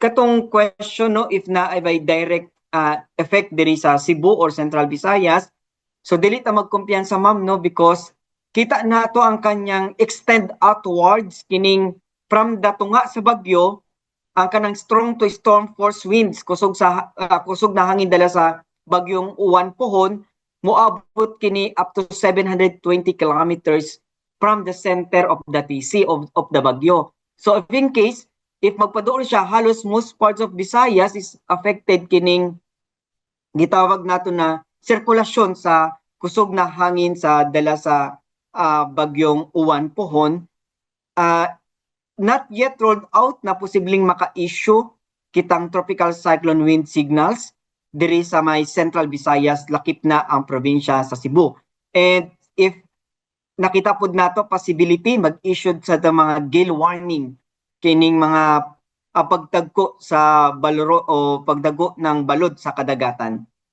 Katong question, no, if naay direct effect diri sa Cebu or Central Visayas, so dili ta magkumpiyansa, ma'am, no, because kita nato ang kanyang extend outwards kining from the tunga sa bagyo. Ang kanang strong to storm force winds, kusog sa kusog na hangin dala sa bagyong Uwan pohon, moabot kini up to 720 kilometers from the center of the TC of the bagyo. So if in case if magpaduol siya, halos most parts of Visayas is affected kining gitawag nato na sirkulasyon sa kusog na hangin sa dala sa bagyong Uwan pohon. Not yet rolled out na posibleng maka-issue kitang tropical cyclone wind signals diri sa may Central Visayas, lakip na ang probinsya sa Cebu. And if nakita pod nato possibility mag-issue sa mga gale warning kining mga pagtagko sa baloro o pagdago ng balod sa kadagatan.